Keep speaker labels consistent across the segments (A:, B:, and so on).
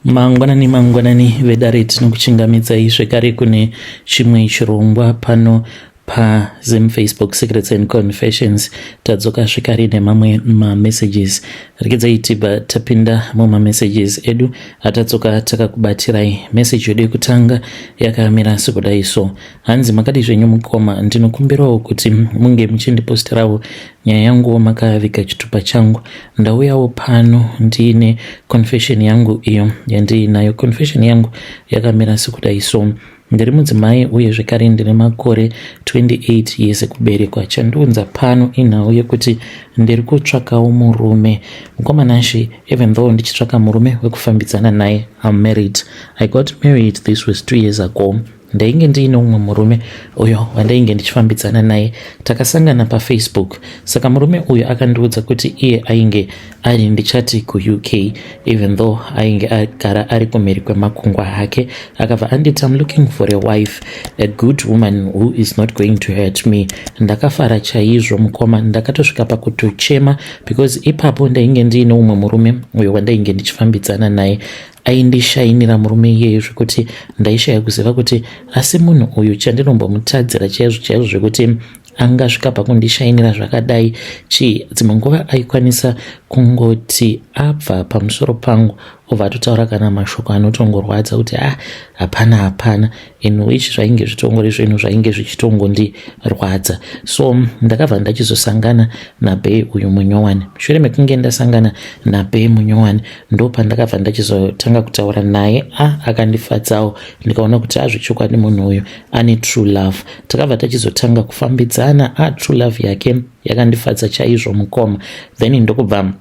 A: Mangwanani mangwanani vedare, tinokuchingamidzai zvekare kune chimwe chirongwa pano paZim Facebook Secrets and Confessions. Tadzoka zvekare nemamwe mamessages. Regedzai tibva tapinda mumamessages edu atadzoka takakubatirai. Message yedu yekutanga yakamira sekudai so. Hanzi, makadi zvenyu mukoma, ndinokumbirawo kuti munge muchindiposterawo nyaya yanguwo makaviga chitupa changu. Ndauyawo pano ndiine confession yangu iyo yandiinayo. Confession yangu yakamira sekudai so. Ndiri mudzimai uye zvekare ndine makore 28 years ekuberekwa. Chandiunza pano inhau yekuti ndiri kutsvakawo murume. Mukoma Nashe, even though ndichitsvaka murume wekufambidzana naye, I'm married. I got married, this was 2 years ago. Ndainge ndiine umwe murume uyo wandainge ndichifambidzana naye. Takasangana paFacebook. Saka murume uyu akandiudza kuti iye ainge ari, ndichati, kuUK, even though ainge agara ari kumhiri kwemakungwa ake. Akabva anditi, "I'm looking for a wife, a good woman who is not going to hurt me." Ndakafara chaizvo mukoma, ndakatosvika pakutochema because ipapo ndainge ndiine umwe murume uyo wandainge ndichifambidzana naye. Aindishainira murume iyeyo zvekuti ndaishaya kuziva kuti asi munhu uyu chandinombomutadzira chaizvo chaizvo zvekuti angasvika pakundishainira zvakadai chii. Dzimwe nguva aikwanisa kungoti abva pamusoro pangu obva atotaura kana mashoko anotongorwadza kuti ah, hapana hapana, in which zvainge zvitongori zvinhu zvainge zvichitongondirwadza. So ndakabva ndachizosangana nabae uyu munyowani. Mushure mekunge ndasangana nabae munyowani, ndo pandakabva ndachizotanga kutaura naye. A akandifadzawo, ndikaona kuti azvechokwadi munhu uyu ane true love. Takabva tachizotanga kufambidzana. A true love yake yakandifadza chaizvo mukoma. Then ndokubva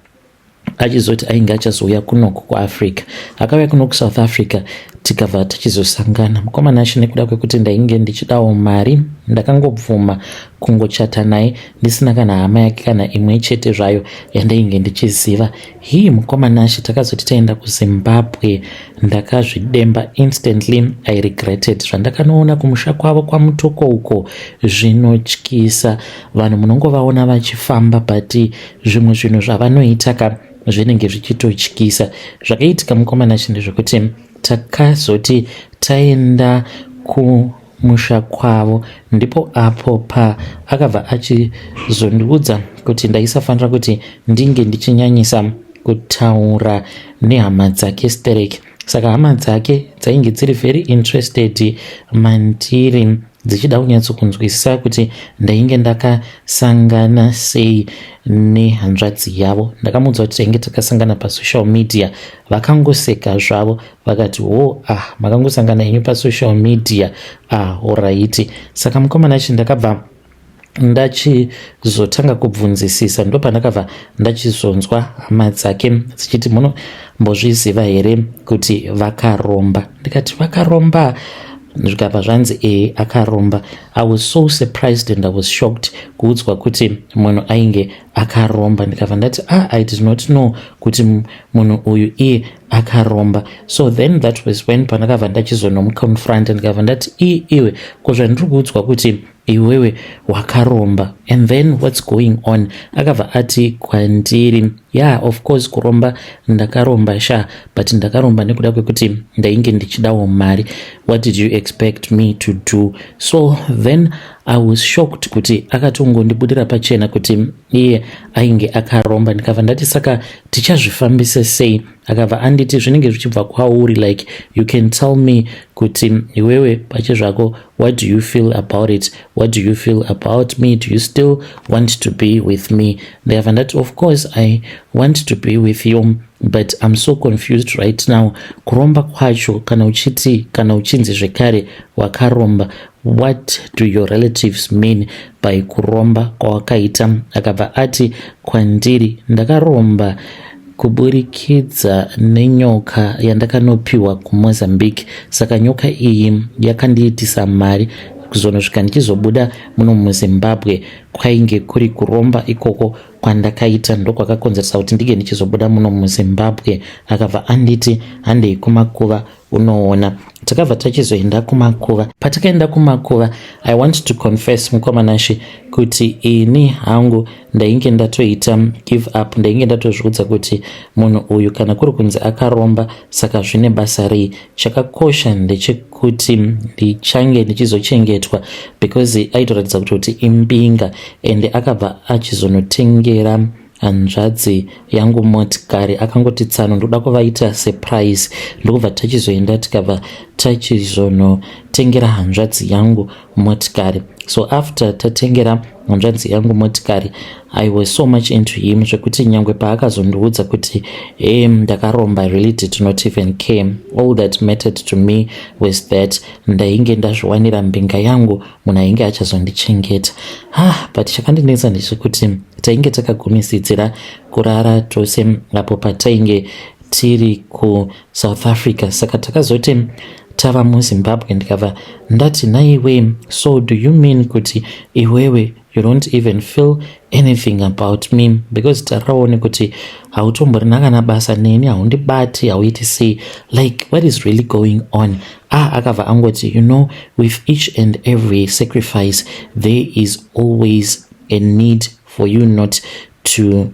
A: achizoti ainge achazouya kunoku kuAfrica. Akauya kuno kuSouth Africa, tikabva tichizosangana. Mukomana acho, nekuda kwekuti ndainge ndichidawo mari, ndakangobvuma kungochata naye ndisina kana hama yake kana imwe chete zvayo yandainge ndichiziva. Hii mukomana acho, takazoti taenda kuZimbabwe, ndakazvidemba instantly. I regretted zvandakanoona kumusha kwavo kwaMutoko uko. Zvinotyisa. Vanhu munongovaona vachifamba, but zvimwe zvinhu zvavanoita ka zvinenge zvichitotyisa. Zvakaitika mukomana acho ndezvekuti takazoti taenda kumusha kwavo, ndipo apo paakabva achizondiudza kuti ndaisafanira kuti ndinge ndichinyanyisa kutaura nehama dzake stereki. Saka hama dzake dzainge dziri very interested mandiri, dzichida kunyatsokunzwisisa kuti ndainge ndakasangana sei nehanzvadzi yavo. Ndakamuudza kuti tainge takasangana pasocial media. Vakangoseka zvavo vakati, "Ho, ah, makangosangana henyu pasocial media? Ah, alright." Saka mukomana achi, ndakabva ndachizotanga kubvunzisisa, ndo pandakabva ndachizonzwa hama dzake dzichiti, "Munombozviziva here kuti vakaromba?" Ndikati, "Vakaromba?" Zvikabva zvanzi, "E, akaromba." I was so surprised and I was shocked kuudzwa kuti munhu ainge akaromba. Ndikabva ndati, "Ah, I did not know kuti munhu uyu iye akaromba." So then that was when pandakabva ndachizonomuconfronta. Ndikabva ndati, "Iwe, ko zvandiri kuudzwa kuti iwewe wakaromba, and then what's going on?" Akabva ati kwandiri, "Yeah, of course kuromba ndakaromba sha, but ndakaromba nekuda kwekuti ndainge ndichidawo mari. What did you expect me to do?" So then I was shocked kuti akatongondibudira pachena kuti iye ainge akaromba. Ndikabva ndati, "Saka tichazvifambise sei?" Akabva anditi, "Zvinenge zvichibva kwauri. Like, you can tell me kuti iwewe pachezvako, what do you feel about it? What do you feel about me? Do you still want to be with me?" Ndikabva ndati, "Of course I want to be with you, but I'm so confused right now. Kuromba kwacho, kana uchiti, kana uchinzi zvekare wakaromba, what do your relatives mean by kuromba kwawakaita?" Akabva ati kwandiri, "Ndakaromba kuburikidza nenyoka yandakanopiwa kuMozambique. Saka nyoka iyi yakandiitisa mari kuzonosvika ndichizobuda muno muZimbabwe. Kwainge kuri kuromba ikoko kwandakaita ndokwakakonzeresa kuti ndinge ndichizobuda muno muZimbabwe." Akabva anditi, "Handei kumakuva unoona." Takabva tachizoenda kumakuva. Patakaenda kumakuva, I want to confess, mukoma Nashe, kuti ini hangu ndainge ndatoita give up. Ndainge ndatozviudza kuti munhu uyu kana kuri kunzi akaromba, saka zvine basa rei? Chakakosha ndechekuti ndichange ndichizochengetwa, because aitoratidza kuti imbinga. Ende akabva achizonotengera hanzvadzi yangu motikari. Akangoti, "Tsano, ndoda kuvaita surprise." Ndokubva tachizoenda, tikabva tachizonotengera hanzvadzi yangu motikari. So after tatengera hanzvadzi yangu motikari, I was so much into him zvekuti nyangwe paakazondiudza kuti e ndakaromba, I really did not even care. All that mattered to me was that ndainge ndazviwanira mbinga yangu, munhu ainge achazondichengeta. Ah, but chakandinetsa ndechekuti tainge takagumisidzira kurara tose apo patainge tiri kuSouth Africa. Saka takazoti tava muZimbabwe, ndikabva ndati, "Naiwe, so do you mean kuti iwewe you don't even feel anything about me? Because taraone kuti hautomborina kana basa neni, haundibati, hauiti sei. Like, what is really going on?" Ah, akabva angoti, "You know, with each and every sacrifice there is always a need for you not to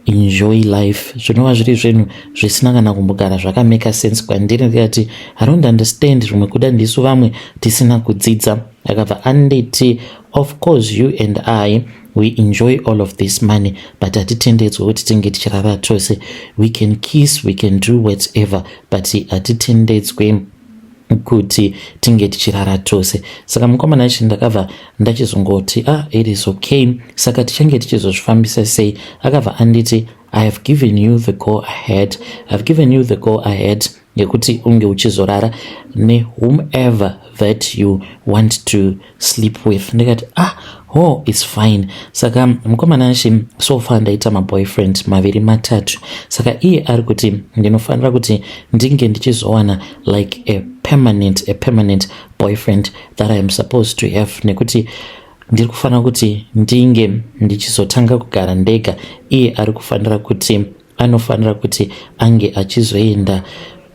A: enjoy life." Zvinova zviri zvinhu zvisina kana kumbogara zvakamake sense kwandiri. Ndikati, "I don't understand. Zvimwe kuda ndisu vamwe tisina kudzidza." Akabva anditi, "Of course, you and I, we enjoy all of this money, but hatitendedzwe kuti tinge tichirara tose. We can kiss, we can do whatever, but hatitendedzwe kuti tinge tichirara tose." Saka mukomana achi, ndakabva ndachizongoti, "Ah, it is okay. Saka tichange tichizozvifambisa sei?" Akabva anditi, "I have given you the go ahead. I've given you the go ahead yekuti unge uchizorara newhomever that you want to sleep with." Ndikati, "Ah, oh, it's fine." Saka mukomana achi, so far ndaita maboyfriend maviri, matatu. Saka iye ari kuti ndinofanira kuti ndinge ndichizowana like a permanent boyfriend that I am supposed to have, nekuti ndiri kufanira kuti ndinge ndichizotanga kugara ndega. Iye ari kufanira kuti anofanira kuti ange achizoenda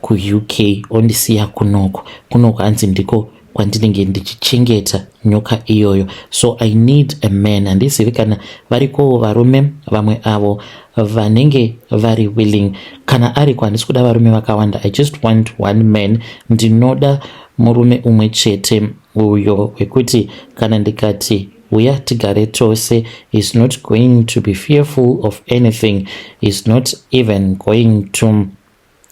A: kuUK, ondisiya kunoko. Kunoko hanzi ndiko kwandinenge ndichichengeta nyoka iyoyo. So I need a man. Handizivi kana varikowo varume vamwe avo vanenge vari willing. Kana ariko, handisi kuda varume vakawanda. I just want one man. Ndinoda murume umwe chete uyo wekuti kana ndikati, 'Uya tigare tose,' is not going to be fearful of anything, is not even going to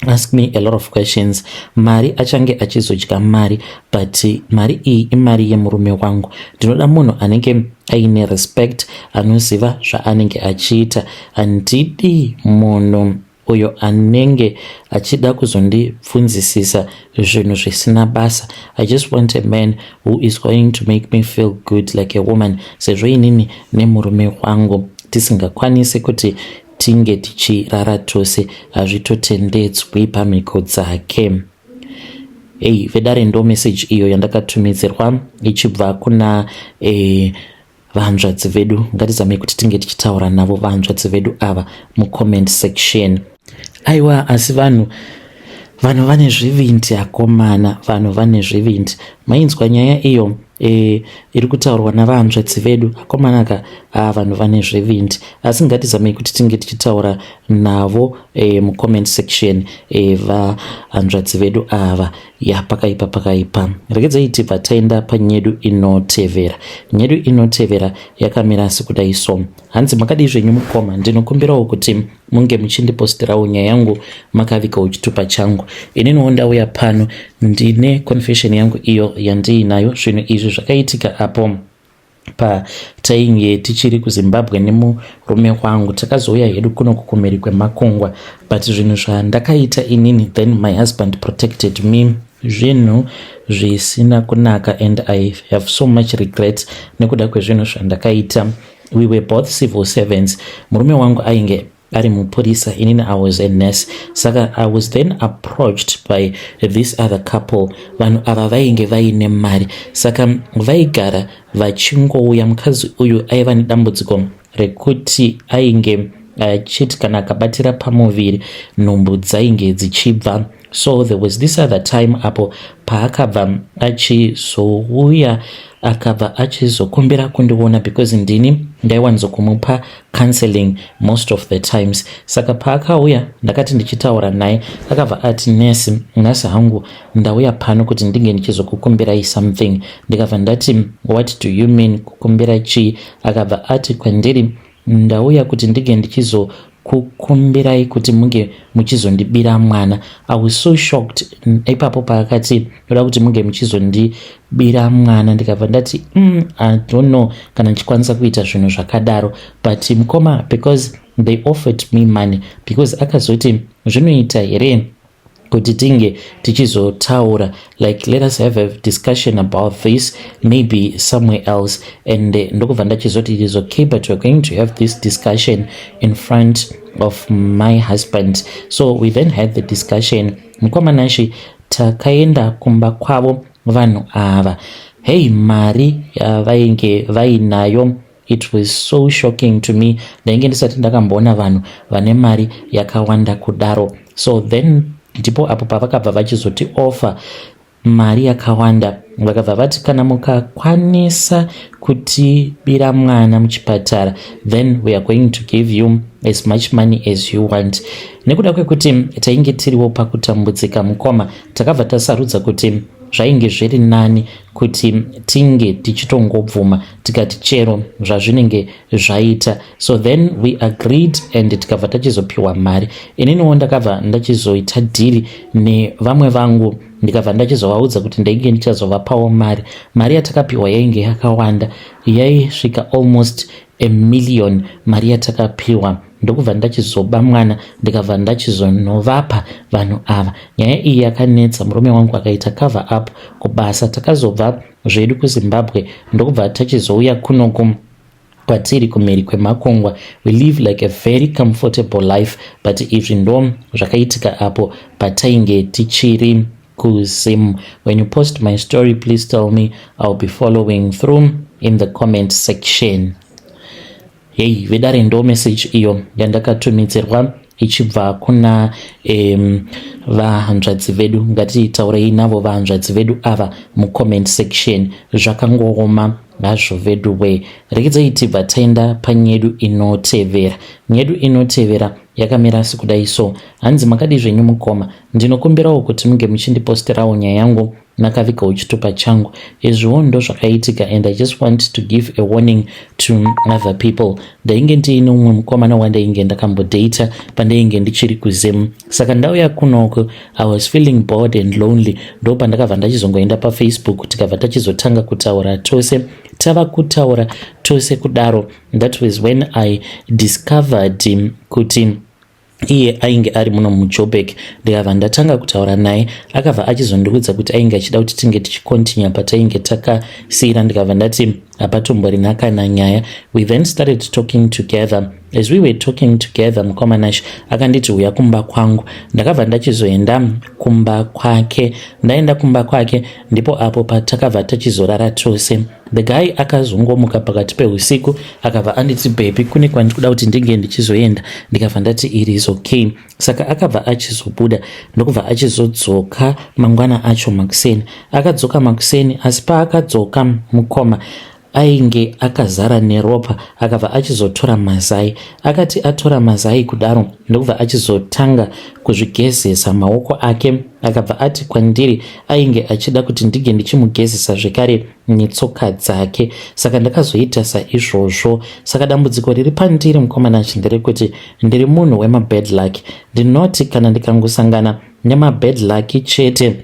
A: ask me a lot of questions. Mari, achange achizodya mari, but mari iyi imari yemurume wangu. Ndinoda munhu anenge aine respect, anoziva zvaanenge achiita. Handidi munhu uyo anenge achida kuzondibvunzisisa zvinhu zvisina basa. I just want a man who is going to make me feel good like a woman, sezvo inini nemurume wangu tisingakwanisi kuti tinge tichirara tose, hazvitotendedzwi pamhiko dzake." Ei vedare, ndo message iyo yandakatumidzirwa ichibva kuna vanzvadzi vedu. Ngatizamei kuti tinge tichitaura navo vanzvadzi vedu ava mucomment section. Aiwa, asi vanhu vane zvivindi, akomana, vanhu vane zvivindi. Mainzwa nyaya iyo iri kutaurwa navanzvadzi vedu, akomanaka. Vanhu vane zvivindi, asi ngatizamei kuti tinge tichitaura navo mucomment section, vahanzvadzi vedu ava. Ya, pakaipa, pakaipa. Regedzai tibva taenda panyedu inotevera. Nyedu inotevera yakamira sekudai so. Hanzi, "Makadii zvenyu mukoma? Ndinokumbirawo kuti munge muchindipostirawo nyaya yangu makavigawo chitupa changu. Ininiwo ndauya pano ndine confession yangu iyo yandiinayo. Zvinhu izvi zvakaitika apo patainge tichiri kuZimbabwe nemurume wangu. Takazouya hedu kuno kukumhiri kwemakungwa, but zvinhu zvandakaita inini, then my husband protected me, zvinhu zvisina kunaka and I have so much regret nekuda kwezvinhu zvandakaita. We were both civil servants. Murume wangu ainge ari mupurisa, inini I was a nurse. Saka I was then approached by this other couple. Vanhu ava vainge vaine mari, saka vaigara vachingouya. Mukadzi uyu aiva nedambudziko rekuti ainge achiti kana akabatira pamuviri, nhumbu dzainge dzichibva." So there was this other time apo paakabva achizouya, akabva achizokumbira kundiona because ndini ndaiwanzokumupa counseling most of the times. Saka paakauya, ndakati ndichitaura naye, akabva ati, "Nesi, nhasi hangu ndauya pano kuti ndinge ndichizokukumbirai something." Ndikabva ndati, "What do you mean? Kukumbira chii?" Akabva ati kwandiri, "Ndauya kuti ndinge ndichizokukumbirai kuti munge muchizondibira mwana." I was so shocked ipapo paakati ndoda kuti munge muchizondibira mwana. Ndikabva ndati, I don't know kana ndichikwanisa kuita zvinhu zvakadaro." But mukoma, because they offered me money, because akazoti, "Zvinoita here kuti tinge tichizotaura, like, let us have a discussion about this maybe somewhere else?" And ndokubva ndachizoti, "It is okay, but we're going to have this discussion in front of my husband." So we then had the discussion, mukoma Nashi. Takaenda kumba kwavo vanhu ava. Hei, mari yavainge vainayo, it was so shocking to me. Ndainge ndisati ndakamboona vanhu vane mari yakawanda kudaro. So then ndipo apo pavakabva vachizoti offer mari yakawanda. Vakabva vati, "Kana mukakwanisa kutibira mwana muchipatara, then we are going to give you as much money as you want." Nekuda kwekuti tainge tiriwo pakutambudzika, mukoma, takabva tasarudza kuti zvainge zviri nani kuti tinge tichitongobvuma, tikati chero zvazvinenge zvaita. So then we agreed and tikabva tachizopiwa mari. Ininiwo ndakabva ndachizoita deal nevamwe vangu, ndikabva ndachizovaudza kuti ndainge ndichazovapawo mari. Mari yatakapiwa yainge yakawanda, yaisvika almost a million, mari yatakapiwa. Ndokubva ndachizoba mwana, ndikabva ndachizonovapa vanhu ava. Nyaya iyi yakanetsa. Murume wangu akaita cover up kubasa. Takazobva zvedu kuZimbabwe, ndokubva tachizouya kunoku kwatiri kumhiri kwemakungwa. We live like a very comfortable life, but izvi ndo zvakaitika apo patainge tichiri kuZim. When you post my story, please tell me. I'll be following through in the comment section. Hei vedare, ndo message iyo yandakatumidzirwa ichibva kuna vahanzvadzi vedu. Ngatitaurei navo vahanzvadzi vedu ava mucomment section. Zvakangooma hazvo vedu we. Rekedzai tibva taenda panyedu inotevera. Nyedu inotevera yakamira sekudai so. Hanzi, "Makadi zvenyu mukoma? Ndinokumbirawo kuti munge muchindiposterawo nyaya yangu nakavigawo chitupa changu. Izviwo ndo zvakaitika and I just want to give a warning to other people. Ndainge ndiine umwe mukomana wandainge ndakambodata pandainge ndichiri kuZim. Saka ndauya kunoko, I was feeling bored and lonely. Ndo pandakabva ndachizongoenda paFacebook, tikabva tachizotanga kutaura tose. Tava kutaura tose kudaro, that was when I discovered kuti iye ainge ari muno muJoburg. Ndikabva ndatanga kutaura naye. Akabva achizondiudza kuti ainge achida kuti tinge tichicontinue patainge takasiyira. Ndikabva ndati hapatomborina kana nyaya. We then started talking together. As we were talking together, mukoma Nash, akanditi, 'Uya kumba kwangu.' Ndakabva ndachizoenda kumba kwake. Ndaenda kumba kwake, ndipo apo patakabva tachizorara tose. The guy akazongomuka pakati peusiku, akabva anditi, 'Baby, kune kwandikuda kuti ndinge ndichizoenda.' Ndikabva ndati, 'It is okay.' Saka akabva achizobuda, ndokubva achizodzoka mangwana acho makuseni. Akadzoka makuseni, asi paakadzoka, mukoma, ainge akazara neropa. Akabva achizotora mazai. Akati atora mazai kudaro, ndokubva achizotanga kuzvigezesa maoko ake. Akabva ati kwandiri ainge achida kuti ndinge ndichimugezesa zvekare netsoka dzake. Saka ndakazoita saizvozvo. Saka dambudziko riri pandiri, mukoma Nashi, nderekuti ndiri munhu wemabad luck. Ndinoti kana ndikangosangana nemabad luck chete,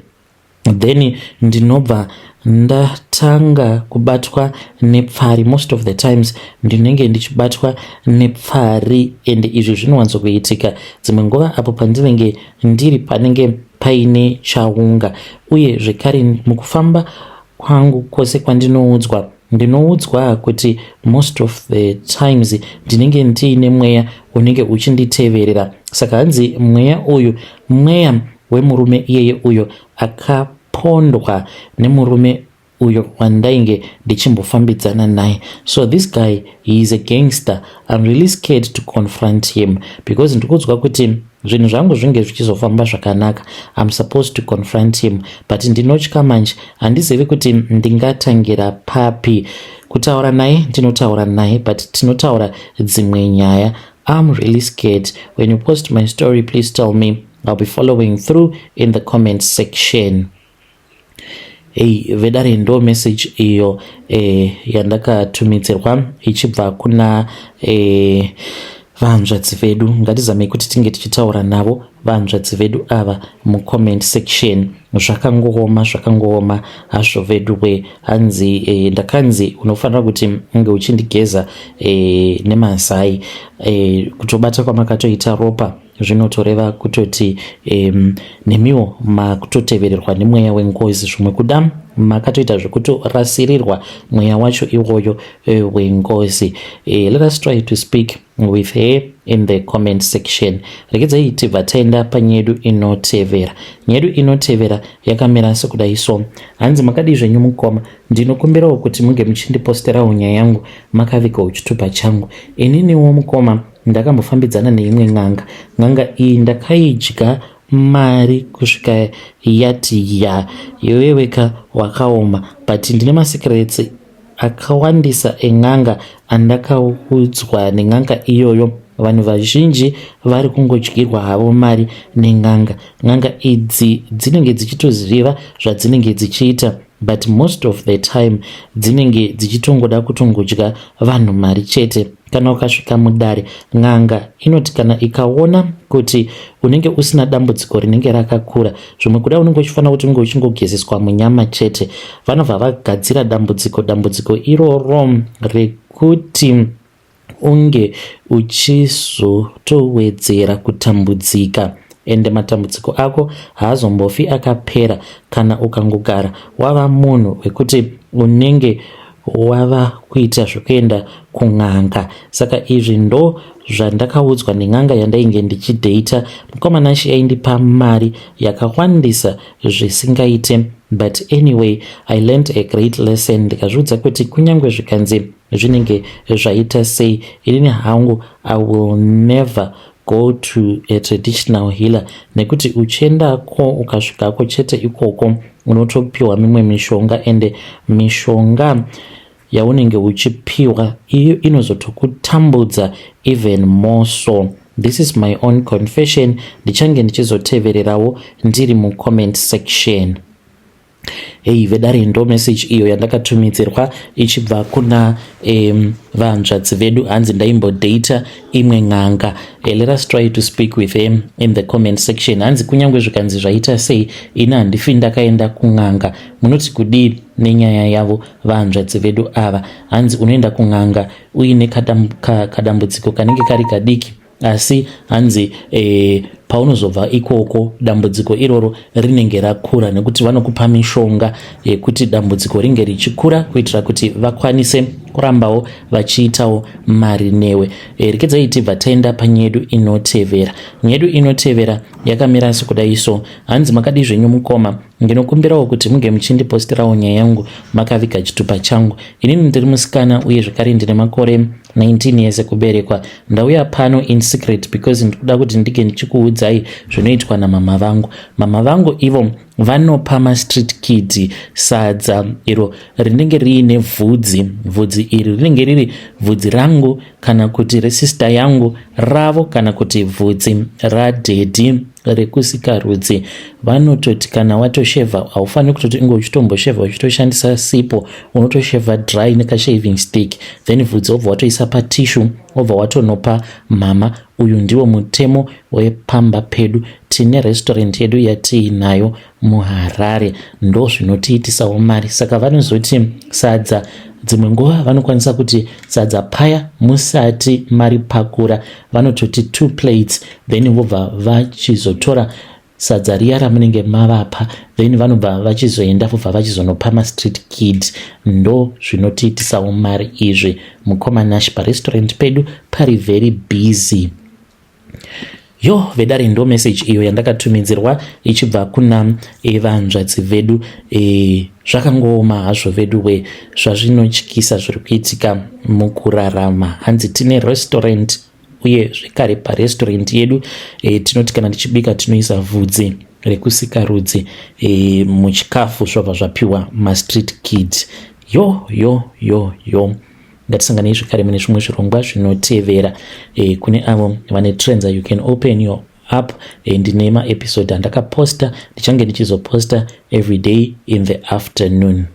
A: then ndinobva ndatanga kubatwa nepfari. Most of the times ndinenge ndichibatwa nepfari, and izvi zvinowanzokuitika dzimwe nguva apo pandinenge ndiri panenge paine chaunga. Uye zvekare mukufamba kwangu kwose kwandinoudzwa, ndinoudzwa kuti most of the times ndinenge ndiine mweya unenge uchinditeverera. Saka hanzi mweya uyu mweya wemurume iyeye uyo akapondwa nemurume uyo wandainge ndichimbofambidzana naye. So this guy, he is a gangster. I'm really scared to confront him because ndikuudzwa kuti zvinhu zvangu zvinge zvichizofamba zvakanaka, I'm supposed to confront him, but ndinotya manje. Handizivi kuti ndingatangira papi kutaura naye. Ndinotaura naye, but tinotaura dzimwe nyaya. I'm really scared. When you post my story, please tell me. I'll be following through in the comment section. Ei vedare, ndo message iyo yandakatumidzirwa ichibva kuna vanzvadzi vedu. Ngatizamei kuti tinge tichitaura navo vanzvadzi vedu ava mucomment section. Zvakangooma, zvakangooma hazvo vedu we. Hanzi ndakanzi unofanira kuti unge uchindigeza nemazai. Kutobata kwamakatoita ropa zvinotoreva kutoti nemiwo makutotevererwa nemweya wengozi. Zvimwe kuda makatoita zvekutorasirirwa mweya wacho iwoyo wengozi. Let us try to speak with her in the comment section. Regedzai tibva taenda panyedu inotevera. Nyedu inotevera yakamira sekudai so. Hanzi, "Makadii zvenyu mukoma? Ndinokumbirawo kuti munge muchindiposterawo nyaya yangu makavigawo chitupa changu. Ininiwo mukoma, ndakambofambidzana neimwe n'anga. N'anga iyi ndakaidya mari kusvika yati ya iweweka wakaoma, but ndine masecrets akawandisa en'anga andakaudzwa nen'anga iyoyo. Vanhu vazhinji vari kungodyirwa havo mari nen'anga. N'anga idzi dzinenge dzichitoziva zvadzinenge dzichiita, but most of the time dzinenge dzichitongoda kutongodya vanhu mari chete. Kana ukasvika mudare, n'anga inoti kana ikaona kuti unenge usina dambudziko rinenge rakakura, zvimwe kuda unenge uchifanira kuti unge uchingogezeswa munyama chete, vanobva vagadzira dambudziko, dambudziko iroro rekuti unge uchizotowedzera kutambudzika, ende matambudziko ako haazombofi akapera kana ukangogara wava munhu wekuti unenge wava kuita zvekuenda kun'anga. Saka izvi ndo zvandakaudzwa nen'anga yandainge ndichidheita. Mukomana yaindipa mari yakawandisa zvisingaite, but anyway, I learned a great lesson. Ndikazviudza kuti kunyange zvikanzi zvinenge zvaita sei, inini hangu I will never go to a traditional healer, nekuti uchiendako, ukasvikako chete ikoko, unotopiwa mimwe mishonga, ende mishonga yaunenge uchipiwa iyo inozotokutambudza even more. So this is my own confession. Ndichange ndichizotevererawo ndiri mucomment section." Hei vedare, ndo message iyo yandakatumidzirwa ichibva kuna vanzvadzi vedu. Hanzi ndaimbodata imwe n'anga. Let us try to speak with him in the comment section. Hanzi kunyange zvikanzi zvaita sei, ini handifi ndakaenda kun'anga. Munoti kudii nenyaya yavo vanzvadzi vedu ava? Hanzi unoenda kun'anga uine kadambudziko kanenge kari kadiki, asi hanzi paunozobva ikoko dambudziko iroro rinenge rakura, nekuti vanokupa mishonga yekuti dambudziko ringe richikura kuitira kuti vakwanise kurambawo vachiitawo mari newe. Rekedzai tibva taenda panyedu inotevera. Nyedu inotevera yakamira sekudai so. Hanzi, "Makadii zvenyu mukoma? Ndinokumbirawo kuti munge muchindiposterawo nyaya yangu makaviga chitupa changu. Inini ndiri musikana uye zvekare ndine makore 19 years ekuberekwa. Ndauya pano in secret because ndikuda kuti ndinge ndichikuudzai zvinoitwa namama vangu. Mama vangu ivo vanopa mastreet kids sadza iro rinenge riine vhudzi. Vhudzi iri rinenge riri vhudzi rangu kana kuti resister yangu, ravo, kana kuti vhudzi radaddy rekusikarudzi. Vanototi kana watoshevha, haufaniri kutoti inge uchitomboshevha uchitoshandisa sipo. Unotoshevha dry nekashaving stick, then vhudzi wobva watoisa patissue, wobva watonopa mama. Uyu ndiwo mutemo wepamba pedu. Tine restaurant yedu yatiinayo muHarare, ndo zvinotiitisawo mari. Saka vanozoti sadza, dzimwe nguva vanokwanisa kuti sadza paya musati maripakura, vanototi two plates, then vobva vachizotora sadza riya ramunenge mavapa, then vanobva vachizoenda, vobva vachizonopa mastreet kid. Ndo zvinotiitisawo mari izvi. Mukoma Nash, parestaurant pedu pari very busy." Yo vedare, ndo message iyo yandakatumidzirwa ichibva kuna vanzvadzi vedu. Zvakangooma hazvo vedu we, zvazvinotyisa zviri kuitika mukurarama. Hanzi tine restaurant Uye zvekare parestaurant yedu tinoti kana tichibika tinoisa vhudzi rekusikarudzi muchikafu, zvobva zvapiwa mastreet kids. Yo yo yo yo, ngatisanganei zvekare mune zvimwe zvirongwa zvinotevera. Kune avo vane Trendza, you can open your app. Ndine maepisode andakaposta, ndichange ndichizoposta every day in the afternoon.